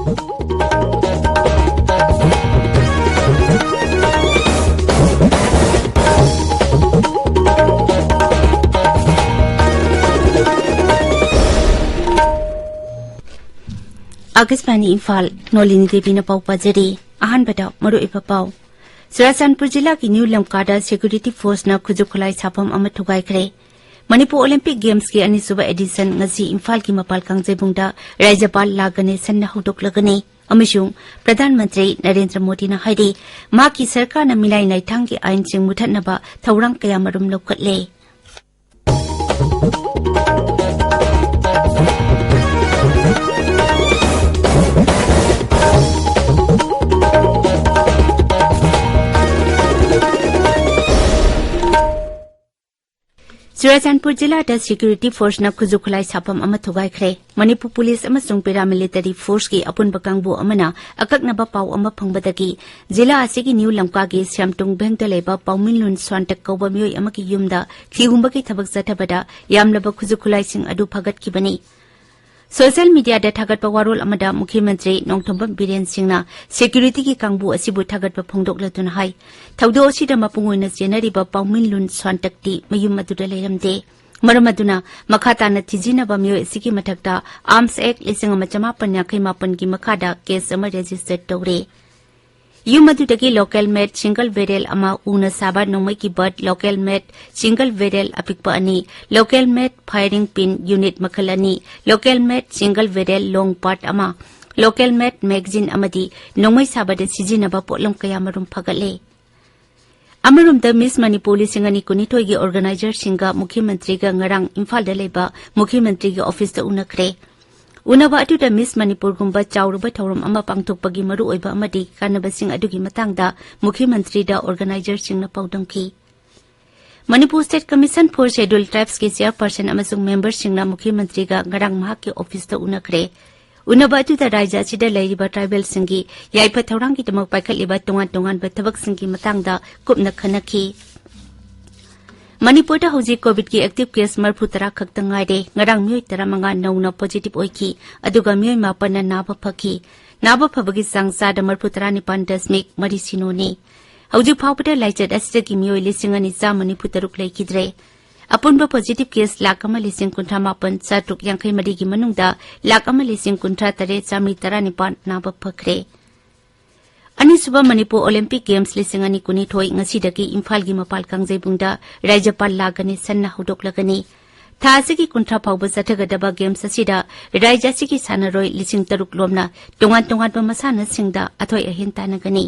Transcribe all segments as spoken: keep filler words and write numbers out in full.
ꯑꯥꯀꯥꯁꯕꯥꯅꯤ ꯏꯝꯐꯥꯜ, ꯅꯣꯂꯤꯅꯤ ꯗꯦꯕꯤꯅ ꯄꯥꯎ ꯄꯥꯖꯔꯤ꯫ ꯑꯍꯥꯟꯕꯗ ꯃꯔꯨꯑꯣꯏꯕ ꯄꯥꯎ꯫ ꯆꯨꯔꯥꯆꯥꯟꯄꯨꯔ ꯖꯤꯂꯥꯒꯤ ꯅ꯭ꯌꯨ ꯂꯝꯀꯥꯗ ꯁꯦꯀ꯭ꯌꯨꯔꯤꯇꯤ ꯐꯣꯔꯁꯅ ꯈꯨꯠꯁꯨ ꯈꯨꯠꯂꯥꯏ ꯁꯥꯐꯝ ꯑꯃ ꯊꯨꯒꯥꯏꯈ꯭ꯔꯦ꯫ ꯃꯅꯤꯄꯨꯔ ꯑꯣꯂꯤꯝꯄꯤꯛ ꯒꯦꯝꯁꯀꯤ ꯑꯅꯤꯁꯨꯕ ꯑꯦꯗꯤꯁꯟ ꯉꯁꯤ ꯏꯝꯐꯥꯜꯒꯤ ꯃꯄꯥꯜ ꯀꯥꯡꯖꯩꯕꯨꯡꯗ ꯔꯥꯖ꯭ꯌꯄꯥꯜ ꯂꯥ ꯒꯅꯦꯁꯟꯅ ꯍꯧꯗꯣꯛꯂꯒꯅꯤ ꯑꯃꯁꯨꯡ ꯄ꯭ꯔꯙꯥꯟ ꯃꯟꯇ꯭ꯔꯤ ꯅꯔꯦꯟꯗ꯭ꯔ ꯃꯣꯗꯤꯅ ꯍꯥꯏꯔꯤ, ꯃꯍꯥꯛꯀꯤ ꯁꯔꯀꯥꯔꯅ ꯃꯤꯅꯥꯏ ꯅꯥꯏꯊꯥꯡꯒꯤ ꯑꯥꯏꯟꯁꯤꯡ ꯃꯨꯊꯠꯅꯕ ꯊꯧꯔꯥꯡ ꯀꯌꯥꯃꯔꯨꯝ ꯂꯧꯈꯠꯂꯦ꯫ ꯆꯨꯔꯥꯆꯥꯟꯄꯨꯔ ꯖꯤꯂꯥꯗ ꯁꯦꯀ꯭ꯌꯨꯔꯤꯇꯤ ꯐꯣꯔꯁꯅ ꯈꯨꯠꯁꯨ ꯈꯨꯠꯂꯥꯏ ꯁꯥꯐꯝ ꯑꯃ ꯊꯨꯒꯥꯏꯈ꯭ꯔꯦ꯫ ꯃꯅꯤꯄꯨꯔ ꯄꯨꯂꯤꯁ ꯑꯃꯁꯨꯡ ꯄꯦꯔꯥꯃꯤꯂꯤꯇꯔꯤ ꯐꯣꯔꯁꯀꯤ ꯑꯄꯨꯟꯕ ꯀꯥꯡꯕꯨ ꯑꯃꯅ ꯑꯀꯛꯅꯕ ꯄꯥꯎ ꯑꯃ ꯐꯪꯕꯗꯒꯤ ꯖꯤꯂꯥ ꯑꯁꯤꯒꯤ ꯅ꯭ꯌꯨ ꯂꯝꯀꯥꯒꯤ ꯁ꯭ꯌꯥꯝꯇꯨꯡ ꯚꯦꯡꯗ ꯂꯩꯕ ꯄꯥꯎꯃꯤꯟꯂꯨꯟ ꯁ꯭ꯋꯥꯟꯇꯛ ꯀꯧꯕ ꯃꯤꯑꯣꯏ ꯑꯃꯒꯤ ꯌꯨꯝꯗ ꯊꯤꯍꯨꯝꯕꯒꯤ ꯊꯕꯛ ꯆꯠꯊꯕꯗ ꯌꯥꯝꯂꯕ ꯈꯨꯠꯁꯨ ꯈꯨꯠꯂꯥꯏꯁꯤꯡ ꯑꯗꯨ ꯐꯥꯒꯠꯈꯤꯕꯅꯤ꯫ ꯁꯣꯁꯤꯌꯦꯜ ꯃꯤꯗꯤꯌꯥꯗ ꯊꯥꯒꯠꯄ ꯋꯥꯔꯣꯜ ꯑꯃꯗ ꯃꯨꯈ꯭ꯌ ꯃꯟꯇ꯭ꯔꯤ ꯅꯣꯡꯊꯣꯝꯕꯝ ꯕꯤꯔꯦꯟ ꯁꯤꯡꯅ ꯁꯦꯀ꯭ꯌꯨꯔꯤꯇꯤꯒꯤ ꯀꯥꯡꯕꯨ ꯑꯁꯤꯕꯨ ꯊꯥꯒꯠꯄ ꯐꯣꯡꯗꯣꯛꯂꯗꯨꯅ ꯍꯥꯏ, ꯊꯧꯗꯣꯛ ꯑꯁꯤꯗ ꯃꯄꯨꯡ ꯑꯣꯏꯅ ꯆꯦꯟꯅꯔꯤꯕ ꯄꯥꯎꯃꯤꯟꯂꯨꯟ ꯁ꯭ꯋꯥꯟꯇꯛꯇꯤ ꯃꯌꯨꯝ ꯑꯗꯨꯗ ꯂꯩꯔꯝꯗꯦ꯫ ꯃꯔꯝ ꯑꯗꯨꯅ ꯃꯈꯥ ꯇꯥꯅ ꯊꯤꯖꯤꯟꯅꯕ ꯃꯤꯑꯣꯏ ꯑꯁꯤꯒꯤ ꯃꯊꯛꯇ ꯑꯥꯔꯝꯁ ꯑꯦꯛ ꯂꯤꯁꯤꯡ ꯑꯃ ꯆꯃꯥꯄꯟ ꯌꯥꯡꯈꯩ ꯃꯥꯄꯟꯒꯤ ꯃꯈꯥꯗ ꯀꯦꯁ ꯑꯃ ꯔꯦꯖꯤꯁꯇꯔ ꯇꯧꯔꯦ꯫ ꯌꯨꯝ ꯑꯗꯨꯗꯒꯤ ꯂꯣꯀꯦꯜ ꯃꯦꯗ ꯁꯤꯡꯒꯜ ꯕꯦꯔꯦꯜ ꯑꯃ, ꯎꯅ ꯁꯥꯕ ꯅꯣꯡꯃꯩꯒꯤ ꯕꯠ, ꯂꯣꯀꯦꯜ ꯃꯦꯗ ꯁꯤꯡꯒꯜ ꯕꯦꯔꯦꯜ ꯑꯄꯤꯛꯄ ꯑꯅꯤ, local made firing pin unit ꯃꯈꯜ ꯑꯅꯤ, ꯂꯣꯀꯦꯜ ꯃꯦꯗ ꯁꯤꯡꯒꯜ ꯕꯦꯔꯦꯜ ꯂꯣꯡ ꯕꯠ ꯑꯃ, ꯂꯣꯀꯦꯜ ꯃꯦꯗ ꯃꯦꯒꯖꯤꯟ ꯑꯃꯗꯤ ꯅꯣꯡꯃꯩ ꯁꯥꯕꯗ ꯁꯤꯖꯤꯟꯅꯕ ꯄꯣꯠꯂꯝ ꯀꯌꯥꯃꯔꯨꯝ ꯐꯒꯠꯂꯦ꯫ ꯑꯃꯔꯣꯝꯗ, ꯃꯤꯁ ꯃꯅꯤꯄꯨꯔ ꯂꯤꯁꯤꯡ ꯑꯅꯤ ꯀꯨꯟꯅꯤꯊꯣꯏꯒꯤ ꯑꯣꯔꯒꯅꯥꯏꯖꯔꯁꯤꯡꯒ ꯃꯨꯈ꯭ꯌ ꯃꯟꯇ꯭ꯔꯤꯒ ꯉꯔꯥꯡ ꯏꯝꯐꯥꯜꯗ ꯂꯩꯕ ꯃꯨꯈ꯭ꯌ ꯃꯟꯇ꯭ꯔꯤꯒꯤ ꯑꯣꯐꯤꯁꯇ ꯎꯅꯈ꯭ꯔꯦ꯫ ꯎꯅꯕ ꯑꯗꯨꯗ ꯃꯤꯁ ꯃꯅꯤꯄꯨꯔꯒꯨꯝꯕ ꯆꯥꯎꯔꯕ ꯊꯧꯔꯝ ꯑꯃ ꯄꯥꯡꯊꯣꯛꯄꯒꯤ ꯃꯔꯨꯑꯣꯏꯕ ꯑꯃꯗꯤ ꯀꯥꯟꯅꯕꯁꯤꯡ ꯑꯗꯨꯒꯤ ꯃꯇꯥꯡꯗ ꯃꯨꯈ꯭ꯌ ꯃꯟꯇ꯭ꯔꯤꯗ ꯑꯣꯔꯒꯅꯥꯏꯖꯔꯁꯤꯡꯅ ꯄꯥꯎꯗꯝꯈꯤ꯫ Manipur state commission for scheduled ꯇ꯭ꯔꯥꯏꯕꯁꯀꯤ ꯆꯤꯌꯔꯄꯔꯁꯟ ꯑꯃꯁꯨꯡ ꯃꯦꯝꯕꯔꯁꯤꯡꯅ ꯃꯨꯈ꯭ꯌ ꯃꯟꯇ꯭ꯔꯤꯒ ꯉꯔꯥꯡ ꯃꯍꯥꯛꯀꯤ ꯑꯣꯐꯤꯁꯇ ꯎꯅꯈ꯭ꯔꯦ꯫ ꯎꯅꯕ ꯑꯗꯨꯗ ꯔꯥꯖ꯭ꯌ ꯑꯁꯤꯗ ꯂꯩꯔꯤꯕ ꯇ꯭ꯔꯥꯏꯕꯦꯜꯁꯤꯡꯒꯤ ꯌꯥꯏꯐ ꯊꯧꯔꯥꯡꯒꯤꯗꯃꯛ ꯄꯥꯏꯈꯠꯂꯤꯕ ꯇꯣꯉꯥꯟ ꯇꯣꯉꯥꯟꯕ ꯊꯕꯛꯁꯤꯡꯒꯤ ꯃꯇꯥꯡꯗ ꯀꯨꯞꯅ ꯈꯟꯅꯈꯤ꯫ ꯃꯅꯤꯄꯨꯔꯗ ꯍꯧꯖꯤꯛ ꯀꯣꯚꯤꯗꯀꯤ ꯑꯦꯛꯇꯤꯚ ꯀꯦꯁ ꯃꯔꯤꯐꯨ ꯇꯔꯥ ꯈꯛꯇ ꯉꯥꯏꯔꯦ꯫ ꯉꯔꯥꯡ ꯃꯤꯑꯣꯏ ꯇꯔꯥꯃꯉꯥ ꯅꯧꯅ ꯄꯣꯖꯤꯇꯤꯚ ꯑꯣꯏꯈꯤ, ꯑꯗꯨꯒ ꯃꯤꯑꯣꯏ ꯃꯥꯄꯟꯅ ꯅꯥꯕ ꯐꯈꯤ꯫ ꯅꯥꯕ ꯐꯕꯒꯤ ꯆꯥꯡ ꯆꯥꯗ ꯃꯔꯤꯐꯨ ꯇꯔꯥꯅꯤꯄꯥꯟ ꯗꯁꯃꯤꯛ ꯃꯔꯤ ꯁꯤꯅꯣꯅꯤ꯫ ꯍꯧꯖꯤꯛ ꯐꯥꯎꯕꯗ ꯂꯥꯏꯆꯠ ꯑꯁꯤꯗꯒꯤ ꯃꯤꯑꯣꯏ ꯂꯤꯁꯤꯡ ꯑꯅꯤ ꯆꯥꯝꯃ ꯅꯤꯐꯨ ꯇꯔꯨꯛ ꯂꯩꯈꯤꯗ꯭ꯔꯦ꯫ ꯑꯄꯨꯟꯕ ꯄꯣꯖꯤꯇꯤꯚ ꯀꯦꯁ ꯂꯥꯈ ꯑꯃ ꯂꯤꯁꯤꯡ ꯀꯨꯟꯊ꯭ꯔꯥ ꯃꯥꯄꯟ ꯆꯥꯇ꯭ꯔꯨꯛ ꯌꯥꯡꯈꯩ ꯃꯔꯤꯒꯤ ꯃꯅꯨꯡꯗ ꯂꯥꯈ ꯑꯃ ꯂꯤꯁꯤꯡ ꯀꯨꯟꯊ꯭ꯔꯥ ꯇꯔꯦꯠ ꯆꯥꯃꯔꯤ ꯇꯔꯥꯅꯤꯄꯥꯟ ꯅꯥꯕ ꯐꯈ꯭ꯔꯦ꯫ ꯑꯅꯤꯁꯨꯕ ꯃꯅꯤꯄꯨꯔ ꯑꯣꯂꯤꯝꯄꯤꯛ ꯒꯦꯝꯁ ꯂꯤꯁꯤꯡ ꯑꯅꯤ ꯀꯨꯟꯅꯤꯊꯣꯏ ꯉꯁꯤꯗꯒꯤ ꯏꯝꯐꯥꯜꯒꯤ ꯃꯄꯥꯜ ꯀꯥꯡꯖꯩꯕꯨꯡꯗ ꯔꯥꯖ꯭ꯌꯄꯥꯜ ꯂꯥ ꯒꯅꯦꯁꯟꯅ ꯍꯧꯗꯣꯛꯂꯒꯅꯤ꯫ ꯊꯥ ꯑꯁꯤꯒꯤ ꯀꯨꯟꯊ꯭ꯔꯥ ꯐꯥꯎꯕ ꯆꯠꯊꯒꯗꯕ ꯒꯦꯝꯁ ꯑꯁꯤꯗ ꯔꯥꯖ꯭ꯌ ꯑꯁꯤꯒꯤ ꯁꯥꯟꯅꯔꯣꯏ ꯂꯤꯁꯤꯡ ꯇꯔꯨꯛ ꯂꯣꯝꯅ ꯇꯣꯉꯥꯟ ꯇꯣꯉꯥꯟꯕ ꯃꯁꯥꯟꯅꯁꯤꯡꯗ ꯑꯊꯣꯏ ꯑꯍꯦꯟ ꯇꯥꯟꯅꯒꯅꯤ꯫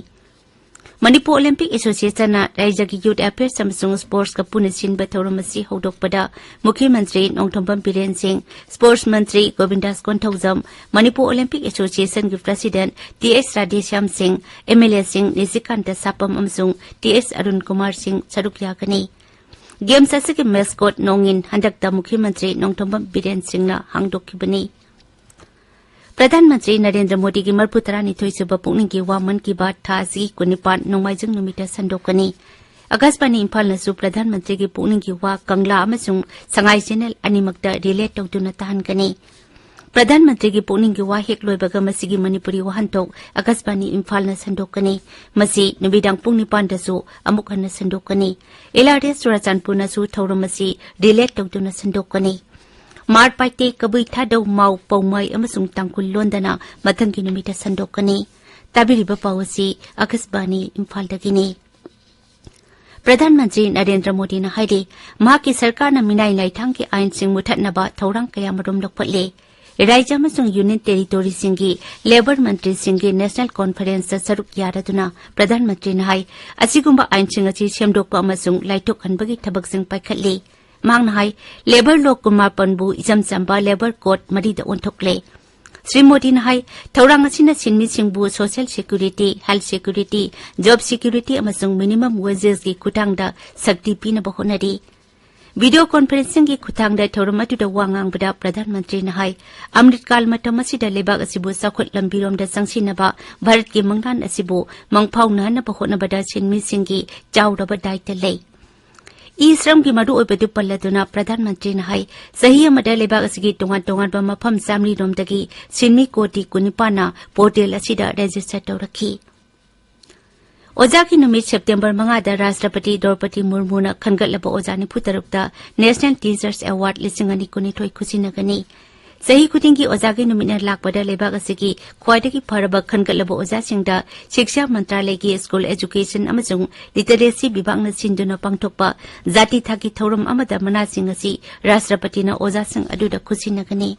ꯃꯅꯤꯄꯨꯔ ꯑꯣꯂꯤꯝꯄꯤꯛ ꯑꯦꯁꯣꯁꯤꯌꯦꯁꯟꯅ ꯔꯥꯖ꯭ꯌꯒꯤ ꯌꯨꯊ ꯑꯦꯐꯤꯌꯔꯁ ꯑꯃꯁꯨꯡ ꯁ꯭ꯄꯣꯔꯠꯁꯀ ꯄꯨꯟꯅ ꯁꯤꯟꯕ ꯊꯧꯔꯝ ꯑꯁꯤ ꯍꯧꯗꯣꯛꯄꯗ ꯃꯨꯈ꯭ꯌ ꯃꯟꯇ꯭ꯔꯤ ꯅꯣꯡꯊꯣꯝꯕꯝ ꯕꯤꯔꯦꯟ ꯁꯤꯡ, ꯁ꯭ꯄꯣꯔꯠꯁ ꯃꯟꯇ꯭ꯔꯤ ꯒꯣꯕꯤꯟꯗꯥꯁ Konthoujam, Manipur Olympic ꯑꯦꯁꯣꯁꯤꯌꯦꯁꯟꯒꯤ president T ꯑꯦꯁ ꯔꯥꯙꯦꯁ꯭ꯌꯥꯝ ꯁꯤꯡ, ꯑꯦꯝ ꯑꯦꯜ ꯑꯦꯁꯤꯡ ꯅꯤꯁꯤꯀꯥꯟꯇ ꯁꯥꯄꯝ ꯑꯃꯁꯨꯡ ꯇꯤ ꯑꯦꯁ ꯑꯔꯨꯟ ꯀꯨꯃꯥꯔ ꯁꯤꯡ ꯁꯔꯨꯛ ꯌꯥꯒꯅꯤ꯫ ꯒꯦꯝꯁ ꯑꯁꯤꯒꯤ ꯃꯦꯁꯀꯣꯠ ꯅꯣꯡꯏꯟ ꯍꯟꯗꯛꯇ ꯃꯨꯈ꯭ꯌ ꯃꯟꯇ꯭ꯔꯤ ꯅꯣꯡꯊꯣꯝꯕꯝ ꯕꯤꯔꯦꯟ ꯁꯤꯡꯅ ꯍꯥꯡꯗꯣꯛꯈꯤꯕꯅꯤ꯫ ꯄ꯭ꯔꯙꯥꯟ ꯃꯟꯇ꯭ꯔꯤ ꯅꯔꯦꯟꯗ꯭ꯔ ꯃꯣꯗꯤꯒꯤ ꯃꯔꯤꯐꯨ ꯇꯔꯥꯅꯤꯊꯣꯏ ꯁꯨꯕ ꯄꯨꯛꯅꯤꯡꯒꯤ ꯋꯥ ꯃꯟ ꯀꯤ ꯕꯥꯠ ꯊꯥ ꯑꯁꯤꯒꯤ ꯀꯨꯟꯅꯤꯄꯥꯟ ꯅꯣꯡꯃꯥꯏꯖꯤꯡ ꯅꯨꯃꯤꯠꯇ ꯁꯟꯗꯣꯛꯀꯅꯤ꯫ ꯑꯀꯥꯁꯕꯥꯅꯤ ꯏꯝꯐꯥꯜꯅꯁꯨ ꯄ꯭ꯔꯙꯥꯟ ꯃꯟꯇ꯭ꯔꯤꯒꯤ ꯄꯨꯛꯅꯤꯡꯒꯤ ꯋꯥ ꯀꯪꯂꯥ ꯑꯃꯁꯨꯡ ꯁꯉꯥꯏ ꯆꯦꯅꯦꯜ ꯑꯅꯤꯃꯛꯇ ꯔꯤꯂꯦ ꯇꯧꯗꯨꯅ ꯇꯥꯍꯟꯒꯅꯤ꯫ ꯄ꯭ꯔꯙꯥꯟ ꯃꯟꯇ꯭ꯔꯤꯒꯤ ꯄꯨꯛꯅꯤꯡꯒꯤ ꯋꯥ ꯍꯦꯛ ꯂꯣꯏꯕꯒ ꯃꯁꯤꯒꯤ ꯃꯅꯤꯄꯨꯔꯤ ꯋꯥꯍꯟꯊꯣꯛ ꯑꯀꯥꯁꯕꯥꯅꯤ ꯏꯝꯐꯥꯜꯅ ꯁꯟꯗꯣꯛꯀꯅꯤ꯫ ꯃꯁꯤ ꯅꯨꯃꯤꯗꯥꯡ ꯄꯨꯡ ꯅꯤꯄꯥꯟꯗꯁꯨ ꯑꯃꯨꯛ ꯍꯟꯅ ꯁꯟꯗꯣꯛꯀꯅꯤ꯫ ꯑꯦꯜ ꯑꯥꯔ ꯑꯦꯁ ꯆꯨꯔꯥꯆꯥꯟꯄꯨꯔꯅꯁꯨ ꯊꯧꯔꯝ ꯑꯁꯤ ꯔꯤꯂꯦ ꯇꯧꯗꯨꯅ ꯁꯟꯗꯣꯛꯀꯅꯤ꯫ ꯃꯥꯔ ꯄꯥꯏꯇꯦ, ꯀꯕꯨꯏ ꯊꯥꯗꯧ, ꯃꯥꯎ, ꯄꯧꯃꯥꯏ ꯑꯃꯁꯨꯡ ꯇꯥꯡꯈꯨꯜ ꯂꯣꯟꯗꯅ ꯃꯊꯪꯒꯤ ꯅꯨꯃꯤꯠꯇ ꯁꯟꯗꯣꯛꯀꯅꯤ꯫ ꯇꯥꯕꯤꯔꯤꯕ ꯄꯥꯎ ꯑꯁꯤ ꯑꯀꯥꯁꯕꯥꯅꯤ ꯏꯝꯐꯥꯜꯗꯒꯤꯅꯤ꯫ ꯄ꯭ꯔꯙꯥꯟ ꯃꯟꯇ꯭ꯔꯤ ꯅꯔꯦꯟꯗ꯭ꯔ ꯃꯣꯗꯤꯅ ꯍꯥꯏꯔꯤ, ꯃꯍꯥꯛꯀꯤ ꯁꯔꯀꯥꯔꯅ ꯃꯤꯅꯥꯏ ꯂꯥꯏꯊꯥꯡꯒꯤ ꯑꯥꯏꯟꯁꯤꯡ ꯃꯨꯊꯠꯅꯕ ꯊꯧꯔꯥꯡ ꯀꯌꯥꯃꯔꯨꯝ ꯂꯧꯈꯠꯂꯦ꯫ ꯔꯥꯖ꯭ꯌ ꯑꯃꯁꯨꯡ ꯌꯨꯅꯤꯌꯟ ꯇꯦꯔꯤꯇꯣꯔꯤꯁꯤꯡꯒꯤ ꯂꯦꯕꯔ ꯃꯟꯇ꯭ꯔꯤꯁꯤꯡꯒꯤ ꯅꯦꯁꯅꯦꯜ ꯀꯣꯟꯐꯔꯦꯟꯁꯇ ꯁꯔꯨꯛ ꯌꯥꯔꯗꯨꯅ ꯄ꯭ꯔꯙꯥꯟ ꯃꯟꯇ꯭ꯔꯤꯅ ꯍꯥꯏ, ꯑꯁꯤꯒꯨꯝꯕ ꯑꯥꯏꯟꯁꯤꯡ ꯑꯁꯤ ꯁꯦꯝꯗꯣꯛꯄ ꯑꯃꯁꯨꯡ ꯂꯥꯏꯊꯣꯛꯍꯟꯕꯒꯤ ꯊꯕꯛꯁꯤꯡ ꯄꯥꯏꯈꯠꯂꯤ꯫ ꯃꯍꯥꯛꯅ ꯍꯥꯏ, ꯂꯦꯕꯔ ꯂꯣ ꯀꯨꯟꯃꯥꯄꯟꯕꯨ ꯏꯆꯝ ꯆꯝꯕ ꯂꯦꯕꯔ ꯀꯣꯗ ꯃꯔꯤꯗ ꯑꯣꯟꯊꯣꯛꯂꯦ꯫ ꯁ꯭ꯔꯤ ꯃꯣꯗꯤꯅ ꯍꯥꯏ, ꯊꯧꯔꯥꯡ ꯑꯁꯤꯅ ꯁꯤꯟꯃꯤꯁꯤꯡꯕꯨ social security, health security, job security ꯑꯃꯁꯨꯡ ꯃꯤꯅꯤꯃꯝ ꯋꯦꯖꯦꯁꯀꯤ ꯈꯨꯠꯊꯥꯡꯗ ꯁꯛꯇꯤ ꯄꯤꯅꯕ ꯍꯣꯠꯅꯔꯤ꯫ ꯚꯤꯗꯤꯑꯣ ꯀꯣꯟꯐꯔꯦꯟꯁꯤꯡꯒꯤ ꯈꯨꯠꯊꯥꯡꯗ ꯊꯧꯔꯝ ꯑꯗꯨꯗ ꯋꯥ ꯉꯥꯡꯕꯗ ꯄ꯭ꯔꯙꯥꯟ ꯃꯟꯇ꯭ꯔꯤꯅ ꯍꯥꯏ, ꯑꯃ꯭ꯔꯤꯠꯀꯥꯜ ꯃꯇꯝ ꯑꯁꯤꯗ ꯂꯩꯕꯥꯛ ꯑꯁꯤꯕꯨ ꯆꯥꯎꯈꯠ ꯂꯝꯕꯤꯔꯣꯝꯗ ꯆꯪꯁꯤꯟꯅꯕ ꯚꯥꯔꯠꯀꯤ ꯃꯪꯂꯥꯟ ꯑꯁꯤꯕꯨ ꯃꯪꯐꯥꯎꯅꯍꯟꯅꯕ ꯍꯣꯠꯅꯕꯗ ꯁꯤꯟꯃꯤꯁꯤꯡꯒꯤ ꯆꯥꯎꯔꯕ ꯗꯥꯏꯇ ꯂꯩ꯫ ꯏ ꯁ꯭ꯔꯝꯒꯤ ꯃꯔꯨꯑꯣꯏꯕꯗꯨ ꯄꯜꯂꯗꯨꯅ ꯄ꯭ꯔꯙꯥꯟ ꯃꯟꯇ꯭ꯔꯤꯅ ꯍꯥꯏ, ꯆꯍꯤ ꯑꯃꯗ ꯂꯩꯕꯥꯛ ꯑꯁꯤꯒꯤ ꯇꯣꯉꯥꯟ ꯇꯣꯉꯥꯟꯕ ꯃꯐꯝ ꯆꯥꯃꯔꯤ ꯔꯣꯝꯗꯒꯤ ꯁꯤꯟꯃꯤ ꯀꯣꯇꯤ ꯀꯨꯟꯅꯤꯄꯥꯟꯅ ꯄꯣꯔꯇꯦꯜ ꯑꯁꯤꯗ ꯔꯦꯖꯤꯁꯇꯔ ꯇꯧꯔꯛꯈꯤ꯫ ꯑꯣꯖꯥꯒꯤ ꯅꯨꯃꯤꯠ ꯁꯦꯞꯇꯦꯝꯕꯔ ꯃꯉꯥꯗ ꯔꯥꯁꯇ꯭ꯔꯄꯇꯤ ꯗ꯭ꯔꯧꯄꯗꯤ ꯃꯨꯔꯃꯨꯅ ꯈꯟꯒꯠꯂꯕ ꯑꯣꯖꯥ ꯅꯤꯐꯨ ꯇꯔꯨꯛꯇ National Teachers Award ꯂꯤꯁꯤꯡ ꯑꯅꯤ ꯀꯨꯟꯅꯤꯊꯣꯏ ꯈꯨꯖꯤꯟꯅꯒꯅꯤ꯫ ꯆꯍꯤ ꯈꯨꯗꯤꯡꯒꯤ ꯑꯣꯖꯥꯒꯤ ꯅꯨꯃꯤꯠꯅ ꯂꯥꯛꯄꯗ ꯂꯩꯕꯥꯛ ꯑꯁꯤꯒꯤ ꯈ꯭ꯋꯥꯏꯗꯒꯤ ꯐꯔꯕ ꯈꯟꯒꯠꯂꯕ ꯑꯣꯖꯥꯁꯤꯡꯗ ꯁꯤꯛꯁꯥ ꯃꯟꯇ꯭ꯔꯥꯂꯌꯒꯤ ꯁ꯭ꯀꯨꯜ ꯑꯦꯖꯨꯀꯦꯁꯟ ꯑꯃꯁꯨꯡ ꯂꯤꯇꯔꯦꯁꯤ ꯕꯤꯚꯥꯒꯅ ꯁꯤꯟꯗꯨꯅ ꯄꯥꯡꯊꯣꯛꯄ ꯖꯥꯇꯤ ꯊꯥꯛꯀꯤ ꯊꯧꯔꯝ ꯑꯃꯗ ꯃꯅꯥꯁꯤꯡ ꯑꯁꯤ ꯔꯥꯁꯇ꯭ꯔꯄꯇꯤꯅ ꯑꯣꯖꯥꯁꯤꯡ ꯑꯗꯨꯗ ꯈꯨꯠꯁꯤꯟꯅꯒꯅꯤ꯫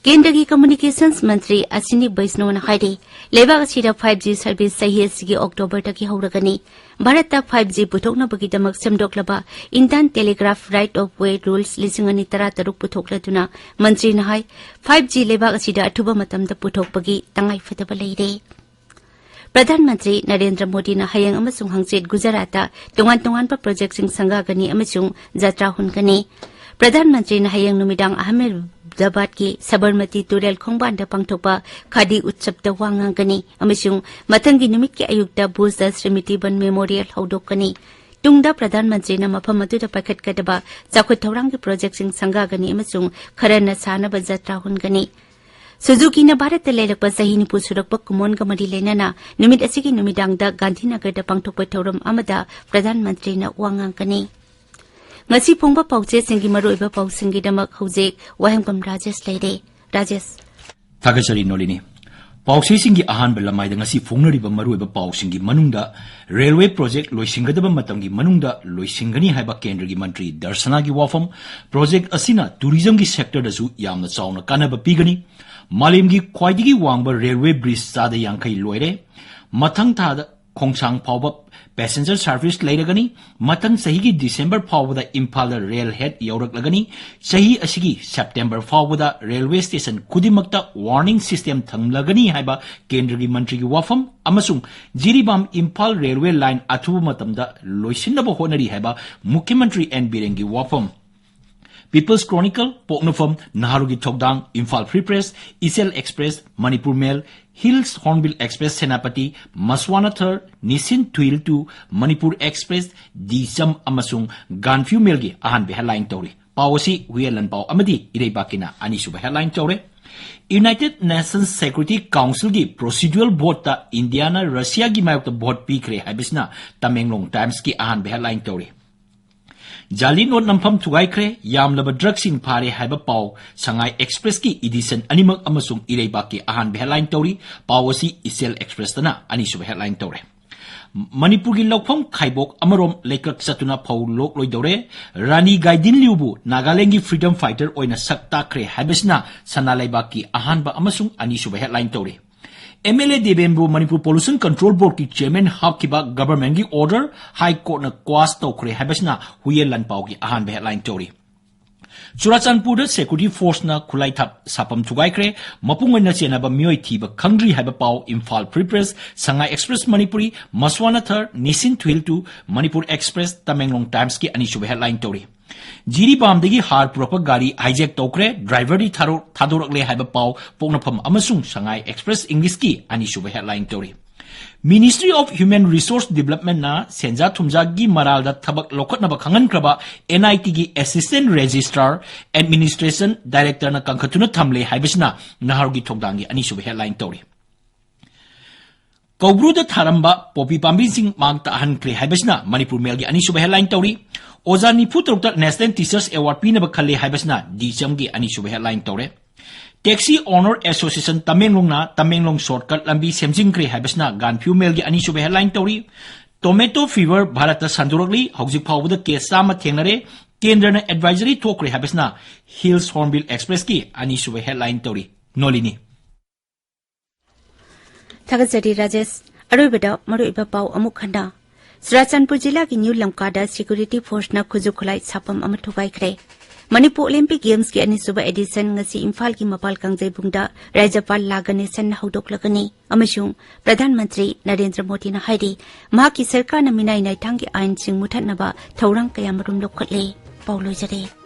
ꯀꯦꯟꯗ꯭ꯔꯒꯤ ꯀꯝꯃ꯭ꯌꯨꯅꯤꯀꯦꯁꯟꯁ ꯃꯟꯇ꯭ꯔꯤ ꯑꯁꯤꯅꯤ ꯕꯩꯁꯅꯣꯅ ꯍꯥꯏꯔꯤ, ꯂꯩꯕꯥꯛ ꯑꯁꯤꯗ five G service ꯆꯍꯤ ꯑꯁꯤꯒꯤ ꯑꯣꯛꯇꯣꯕꯔꯗꯒꯤ ꯍꯧꯔꯒꯅꯤ꯫ ꯚꯥꯔꯠꯇ five G ꯄꯨꯊꯣꯛꯅꯕꯒꯤꯗꯃꯛ ꯁꯦꯝꯗꯣꯛꯂꯕ Indian Telegraph Right of Way Rules ꯂꯤꯁꯤꯡ ꯑꯅꯤ ꯇꯔꯥꯇꯔꯨꯛ ꯄꯨꯊꯣꯛꯂꯗꯨꯅ ꯃꯟꯇ꯭ꯔꯤꯅ ꯍꯥꯏ, five G ꯂꯩꯕꯥꯛ ꯑꯁꯤꯗ ꯑꯊꯨꯕ ꯃꯇꯝꯗ ꯄꯨꯊꯣꯛꯄꯒꯤ ꯇꯉꯥꯏꯐꯗꯕ ꯂꯩꯔꯦ꯫ ꯄ꯭ꯔꯙꯥꯟ ꯃꯟꯇ꯭ꯔꯤ ꯅꯔꯦꯟꯗ꯭ꯔ ꯃꯣꯗꯤꯅ ꯍꯌꯦꯡ ꯑꯃꯁꯨꯡ ꯍꯪꯆꯤꯠ ꯒꯨꯖꯔꯥꯠꯇ ꯇꯣꯉꯥꯟ ꯇꯣꯉꯥꯟꯕ ꯄ꯭ꯔꯣꯖꯦꯛꯁꯤꯡ ꯁꯪꯒꯥꯒꯅꯤ ꯑꯃꯁꯨꯡ ꯖꯇ꯭ꯔꯥ ꯍꯨꯟꯒꯅꯤ꯫ ꯄ꯭ꯔꯙꯥꯟ ꯃꯟꯇ꯭ꯔꯤꯅ ꯍꯌꯦꯡ ꯅꯨꯃꯤꯗꯥꯡ ꯑꯍꯃꯦꯗꯥꯕꯥꯗꯀꯤ ꯁꯕꯔꯃꯇꯤ ꯇꯨꯔꯦꯜ ꯈꯣꯡꯕꯥꯟꯗ ꯄꯥꯡꯊꯣꯛꯄ ꯈꯥꯗꯤ ꯎꯠꯁꯕꯇ ꯋꯥ ꯉꯥꯡꯒꯅꯤ ꯑꯃꯁꯨꯡ ꯃꯊꯪꯒꯤ ꯅꯨꯃꯤꯠꯀꯤ ꯑꯌꯨꯛꯇ ꯚꯨꯖꯇ ꯁ꯭ꯔꯤꯃꯤꯇꯤ ꯕꯟ ꯃꯦꯃꯣꯔꯤꯌꯦꯜ ꯍꯧꯗꯣꯛꯀꯅꯤ꯫ ꯇꯨꯡꯗ ꯄ꯭ꯔꯙꯥꯟ ꯃꯟꯇ꯭ꯔꯤꯅ ꯃꯐꯝ ꯑꯗꯨꯗ ꯄꯥꯏꯈꯠꯀꯗꯕ ꯆꯥꯎꯈꯠ ꯊꯧꯔꯥꯡꯒꯤ ꯄ꯭ꯔꯣꯖꯦꯛꯁꯤꯡ ꯁꯪꯒꯥꯒꯅꯤ ꯑꯃꯁꯨꯡ ꯈꯔꯅ ꯁꯥꯟꯅꯕ ꯖꯇ꯭ꯔꯥ ꯍꯨꯟꯒꯅꯤ꯫ ꯁꯨꯖꯨꯀꯤꯅ ꯚꯥꯔꯠꯇ ꯂꯩꯔꯛꯄ ꯆꯍꯤ ꯅꯤꯐꯨ ꯁꯨꯔꯛꯄ ꯀꯨꯝꯑꯣꯟꯒ ꯃꯔꯤ ꯂꯩꯅꯅ ꯅꯨꯃꯤꯠ ꯑꯁꯤꯒꯤ ꯅꯨꯃꯤꯗꯥꯡꯗ ꯒꯥꯟꯙꯤꯅꯒꯔꯗ ꯄꯥꯡꯊꯣꯛꯄ ꯊꯧꯔꯝ ꯑꯃꯗ ꯄ꯭ꯔꯙꯥꯟ ꯃꯟꯇ꯭ꯔꯤꯅ ꯋꯥ ꯉꯥꯡꯒꯅꯤ꯫ ꯉꯁꯤ ꯐꯣꯡꯕ ꯄꯥꯎꯆꯦꯁꯤꯡꯒꯤ ꯃꯔꯨꯑꯣꯏꯕ ꯄꯥꯎꯁꯤꯡꯒꯤꯗꯃꯛ ꯍꯧꯖꯤꯛ ꯋꯥꯍꯦꯡꯕꯝ ꯔꯥꯖꯦꯁ ꯂꯩꯔꯦ꯫ ꯔꯥꯖꯦꯁ꯫ ꯊꯥꯒꯠꯆꯔꯤ ꯅꯣꯂꯤꯅꯤ꯫ ꯄꯥꯎꯆꯦꯁꯤꯡꯒꯤ ꯑꯍꯥꯟꯕ ꯂꯃꯥꯏꯗ ꯉꯁꯤ ꯐꯣꯡꯅꯔꯤꯕ ꯃꯔꯨꯑꯣꯏꯕ ꯄꯥꯎꯁꯤꯡꯒꯤ ꯃꯅꯨꯡꯗ ꯔꯦꯜꯋꯦ ꯄ꯭ꯔꯣꯖꯦꯛ ꯂꯣꯏꯁꯤꯟꯒꯗꯕ ꯃꯇꯝꯒꯤ ꯃꯅꯨꯡꯗ ꯂꯣꯏꯁꯤꯟꯒꯅꯤ ꯍꯥꯏꯕ ꯀꯦꯟꯗ꯭ꯔꯒꯤ ꯃꯟꯇ꯭ꯔꯤ ꯗꯔꯁꯅꯥꯒꯤ ꯋꯥꯐꯝ, ꯄ꯭ꯔꯣꯖꯦꯛ ꯑꯁꯤꯅ ꯇꯨꯔꯤꯖꯝꯒꯤ ꯁꯦꯛꯇꯔꯗꯁꯨ ꯌꯥꯝꯅ ꯆꯥꯎꯅ ꯀꯥꯟꯅꯕ ꯄꯤꯒꯅꯤ, ꯃꯥꯂꯦꯝꯒꯤ ꯈ꯭ꯋꯥꯏꯗꯒꯤ ꯋꯥꯡꯕ ꯔꯦꯜꯋꯦ ꯕ꯭ꯔꯤꯖ ꯆꯥꯗ ꯌꯥꯡꯈꯩ ꯂꯣꯏꯔꯦ, ꯃꯊꯪ ꯊꯥꯗ ꯈꯣꯡꯁꯥꯡ ꯐꯥꯎꯕ ꯄꯦꯁꯦꯟꯖꯔ ꯁꯔꯚꯤꯁ ꯂꯩꯔꯒꯅꯤ, ꯃꯊꯪ ꯆꯍꯤꯒꯤ ꯗꯤꯁꯦꯝꯕꯔ ꯐꯥꯎꯕꯗ ꯏꯝꯐꯥꯜꯗ ꯔꯦꯜ ꯍꯦꯗ ꯌꯧꯔꯛꯂꯒꯅꯤ, ꯆꯍꯤ ꯑꯁꯤꯒꯤ ꯁꯦꯞꯇꯦꯝꯕꯔ ꯐꯥꯎꯕꯗ ꯔꯦꯜꯋꯦ ꯁ꯭ꯇꯦꯁꯟ ꯈꯨꯗꯤꯡꯃꯛꯇ ꯋꯥꯔꯅꯤꯡ ꯁꯤꯁꯇꯦꯝ ꯊꯝꯂꯒꯅꯤ ꯍꯥꯏꯕ ꯀꯦꯟꯗ꯭ꯔꯒꯤ ꯃꯟꯇ꯭ꯔꯤꯒꯤ ꯋꯥꯐꯝ ꯑꯃꯁꯨꯡ ꯖꯤꯔꯤꯕꯥꯝ ꯏꯝꯐꯥꯜ ꯔꯦꯜꯋꯦ ꯂꯥꯏꯟ ꯑꯊꯨꯕ ꯃꯇꯝꯗ ꯂꯣꯏꯁꯤꯟꯅꯕ ꯍꯣꯠꯅꯔꯤ ꯍꯥꯏꯕ ꯃꯨꯈ꯭ꯌ ꯃꯟꯇ꯭ꯔꯤ ꯑꯦꯟ ꯕꯤꯔꯦꯟꯒꯤ ꯋꯥꯐꯝ꯫ People's Chronicle, ꯄꯣꯛꯅꯐꯝ, ꯅꯍꯥꯔꯨꯒꯤ ꯊꯧꯗꯥꯡ, Imphal Free Press, Ichel Express, Manipur mail, Hills Hornbill Express, Senapati, ꯃꯁꯋꯥꯅꯥꯊꯔ, ꯅꯤꯁꯤꯟ ꯊꯨꯏꯜ ꯇꯨ, ꯃꯅꯤꯄꯨꯔ Express, ꯗꯤꯆꯝ ꯑꯃꯁꯨꯡ ꯒꯥꯟꯐ꯭ꯌꯨ ꯃꯦꯜꯒꯤ ꯑꯍꯥꯟꯕ headline ꯇꯧꯔꯤ꯫ ꯄꯥꯎ ꯑꯁꯤ ꯍꯨꯏꯌꯦꯟ ꯂꯥꯟꯄꯥꯎ ꯑꯃꯗꯤ ꯏꯔꯩꯕꯥꯛꯀꯤꯅ ꯑꯅꯤꯁꯨꯕ headline ꯇꯧꯔꯦ꯫ United Nations Security Councilꯒꯤ procedural voteꯇ ꯏꯟꯗꯤꯌꯥꯅ ꯔꯁꯤꯌꯥꯒꯤ ꯃꯥꯌꯣꯛꯇ vote ꯄꯤꯈ꯭ꯔꯦ ꯍꯥꯏꯕꯁꯤꯅ ꯇꯃꯦꯡꯂꯣꯡ Timesꯀꯤ ꯑꯍꯥꯟꯕ headline ꯇꯧꯔꯤ꯫ ꯖꯥꯂꯤ ꯅꯣꯠ ꯅꯝꯐꯝ ꯊꯨꯒꯥꯏꯈ꯭ꯔꯦ, ꯌꯥꯝꯂꯕ drugꯁꯤꯡ ꯐꯥꯔꯦ ꯍꯥꯏꯕ ꯄꯥꯎ ꯁꯉꯥꯏ Expressꯀꯤ edition ꯑꯅꯤꯃꯛ ꯑꯃꯁꯨꯡ ꯏꯔꯩꯕꯥꯛꯀꯤ ꯑꯍꯥꯟꯕ headline ꯇꯧꯔꯤ꯫ ꯄꯥꯎ ꯑꯁꯤ ꯏꯆꯦꯜ Expressꯇꯅ ꯑꯅꯤꯁꯨꯕ headline ꯇꯧꯔꯦ꯫ ꯃꯅꯤꯄꯨꯔꯒꯤ ꯂꯧꯐꯝ ꯈꯥꯏꯕꯣꯛ ꯑꯃꯔꯣꯝ ꯂꯩꯀ꯭ꯔꯛ ꯆꯠꯇꯨꯅ ꯐꯧ ꯂꯣꯛꯂꯣꯏꯗꯧꯔꯦ꯫ ꯔꯥꯅꯤ ꯒꯥꯏꯗꯤꯟꯂꯤꯎꯕꯨ ꯅꯥꯒꯥꯂꯦꯟꯒꯤ freedom fighter ꯑꯣꯏꯅ ꯁꯛ ꯇꯥꯛꯈ꯭ꯔꯦ ꯍꯥꯏꯕꯁꯤꯅ ꯁꯅꯥ ꯂꯩꯕꯥꯛꯀꯤ ꯑꯍꯥꯟꯕ ꯑꯃꯁꯨꯡ ꯑꯅꯤꯁꯨꯕ headline ꯇꯧꯔꯤ꯫ MLA ꯗꯦꯕꯦꯟꯕꯨ Manipur Pollution Control Boardꯀꯤ chairman ꯍꯥꯞꯈꯤꯕ governmentꯀꯤ order High Courtꯅ quash ꯇꯧꯈ꯭ꯔꯦ ꯍꯥꯏꯕꯁꯤꯅ ꯍꯨꯏꯌꯦꯟ ꯂꯥꯟꯄꯥꯎꯒꯤ ꯑꯍꯥꯟꯕ headline ꯇꯧꯔꯤ꯫ ꯆꯨꯔꯥꯆꯥꯟꯄꯨꯔꯗ security forceꯅ ꯈꯨꯠꯂꯥꯏ ꯊꯥꯞ ꯁꯥꯐꯝ ꯊꯨꯒꯥꯏꯈ꯭ꯔꯦ꯫ ꯃꯄꯨꯡ ꯑꯣꯏꯅ ꯆꯦꯟꯅꯕ ꯃꯤꯑꯣꯏ ꯊꯤꯕ ꯈꯪꯗ꯭ꯔꯤ ꯍꯥꯏꯕ ꯄꯥꯎ Imphal Free Press, Sangai Express Manipuri, ꯃꯁꯋꯥꯅꯥꯊꯔ, ꯅꯤꯁꯤꯟ ꯊꯨꯏꯜ ꯇꯨ, ꯃꯅꯤꯄꯨꯔ Express, ꯇꯃꯦꯡꯂꯣꯡ Timesꯀꯤ ꯑꯅꯤꯁꯨꯕ headline ꯇꯧꯔꯤ꯫ ꯖꯤꯔꯤꯕꯥꯝꯗꯒꯤ ꯍꯥꯔ ꯄꯨꯔꯛꯄ ꯒꯥꯔꯤ hijack ꯇꯧꯈ꯭ꯔꯦ, driverꯗꯤ ꯊꯥꯔꯣ-, ꯊꯥꯗꯣꯔꯛꯂꯦ ꯍꯥꯏꯕ ꯄꯥꯎ ꯄꯣꯛꯅꯐꯝ ꯑꯃꯁꯨꯡ ꯁꯉꯥꯏ Express Englishꯀꯤ ꯑꯅꯤꯁꯨꯕ headline ꯇꯧꯔꯤ꯫ Ministry of Human Resource Developmentꯅ ꯁꯦꯟꯖꯥ ꯊꯨꯝꯖꯥꯒꯤ ꯃꯔꯥꯜꯗ ꯊꯕꯛ ꯂꯧꯈꯠꯅꯕ ꯈꯪꯍꯟꯈ꯭ꯔꯕ NITꯒꯤ assistant registrar, administration directorꯅ ꯀꯟꯈꯠꯇꯨꯅ ꯊꯝꯂꯦ ꯍꯥꯏꯕꯁꯤꯅ ꯅꯍꯥꯔꯣꯜꯒꯤ ꯊꯧꯗꯥꯡꯒꯤ ꯑꯅꯤꯁꯨꯕ headline ꯇꯧꯔꯤ꯫ ꯀꯧꯕ꯭ꯔꯨꯗ ꯊꯥꯔꯝꯕ ꯄꯣꯄꯤ ꯄꯥꯝꯕꯤꯁꯤꯡ ꯃꯥꯡ ꯇꯥꯍꯟꯈ꯭ꯔꯦ ꯍꯥꯏꯕꯁꯤꯅ ꯃꯅꯤꯄꯨꯔ ꯃꯦꯜꯒꯤ ꯑꯅꯤꯁꯨꯕ headline ꯇꯧꯔꯤ꯫ ꯑꯣꯖꯥ ꯅꯤꯐꯨ ꯇꯔꯨꯛꯇ National Teachers Award ꯄꯤꯅꯕ ꯈꯜꯂꯦ ꯍꯥꯏꯕꯁꯤꯅ ꯗꯤꯆꯝꯒꯤ ꯑꯅꯤꯁꯨꯕ headline ꯇꯧꯔꯦ꯫ Taxi Owner Association ꯇꯃꯦꯡꯂꯣꯡꯅ Tamenglong shortcut ꯂꯝꯕꯤ ꯁꯦꯝꯖꯤꯟꯈ꯭ꯔꯦ ꯍꯥꯏꯕꯁꯤꯅ ꯒꯥꯟꯐ꯭ꯌꯨ ꯃꯦꯜꯒꯤ ꯑꯅꯤꯁꯨꯕ headline ꯇꯧꯔꯤ꯫ Tomato fever ꯚꯥꯔꯠꯇ ꯁꯟꯗꯣꯔꯛꯂꯤ, ꯍꯧꯖꯤꯛ ꯐꯥꯎꯕꯗ case ꯆꯥꯝꯃ ꯊꯦꯡꯅꯔꯦ, ꯀꯦꯟꯗ꯭ꯔꯅ advisory ꯊꯣꯛꯈ꯭ꯔꯦ ꯍꯥꯏꯕꯁꯤꯅ Hills Hornbill Expressꯀꯤ ꯑꯅꯤꯁꯨꯕ headline ꯇꯧꯔꯤ꯫ ꯅꯣꯂꯤꯅꯤ꯫ ꯊꯥꯒꯠꯆꯔꯤ ꯔꯥꯖꯦꯁ꯫ ꯑꯔꯣꯏꯕꯗ ꯃꯔꯨꯑꯣꯏꯕ ꯄꯥꯎ ꯑꯃꯨꯛ ꯍꯟꯅ꯫ ꯆꯨꯔꯥꯆꯥꯟꯄꯨꯔ ꯖꯤꯂꯥꯒꯤ ꯅ꯭ꯌꯨ ꯂꯝꯀꯥꯗ security forceꯅ ꯈꯨꯠꯁꯨ ꯈꯨꯠꯂꯥꯏ ꯁꯥꯐꯝ ꯑꯃ ꯊꯨꯒꯥꯏꯈ꯭ꯔꯦ꯫ ꯃꯅꯤꯄꯨꯔ Olympic Gamesꯀꯤ ꯑꯅꯤꯁꯨꯕ edition ꯉꯁꯤ ꯏꯝꯐꯥꯜꯒꯤ ꯃꯄꯥꯜ ꯀꯥꯡꯖꯩꯕꯨꯡꯗ ꯔꯥꯖ꯭ꯌꯄꯥꯜ ꯂꯥ ꯒꯅꯦꯁꯟꯅ ꯍꯧꯗꯣꯛꯂꯒꯅꯤ ꯑꯃꯁꯨꯡ ꯄ꯭ꯔꯙꯥꯟ ꯃꯟꯇ꯭ꯔꯤ ꯅꯔꯦꯟꯗ꯭ꯔ ꯃꯣꯗꯤꯅ ꯍꯥꯏꯔꯤ, ꯃꯍꯥꯛꯀꯤ ꯁꯔꯀꯥꯔꯅ ꯃꯤꯅꯥꯏ ꯅꯥꯏꯊꯥꯡꯒꯤ ꯑꯥꯏꯟꯁꯤꯡ ꯃꯨꯊꯠꯅꯕ ꯊꯧꯔꯥꯡ ꯀꯌꯥꯃꯔꯨꯝ ꯂꯧꯈꯠꯂꯦ꯫ ꯄꯥꯎ ꯂꯣꯏꯖꯔꯦ꯫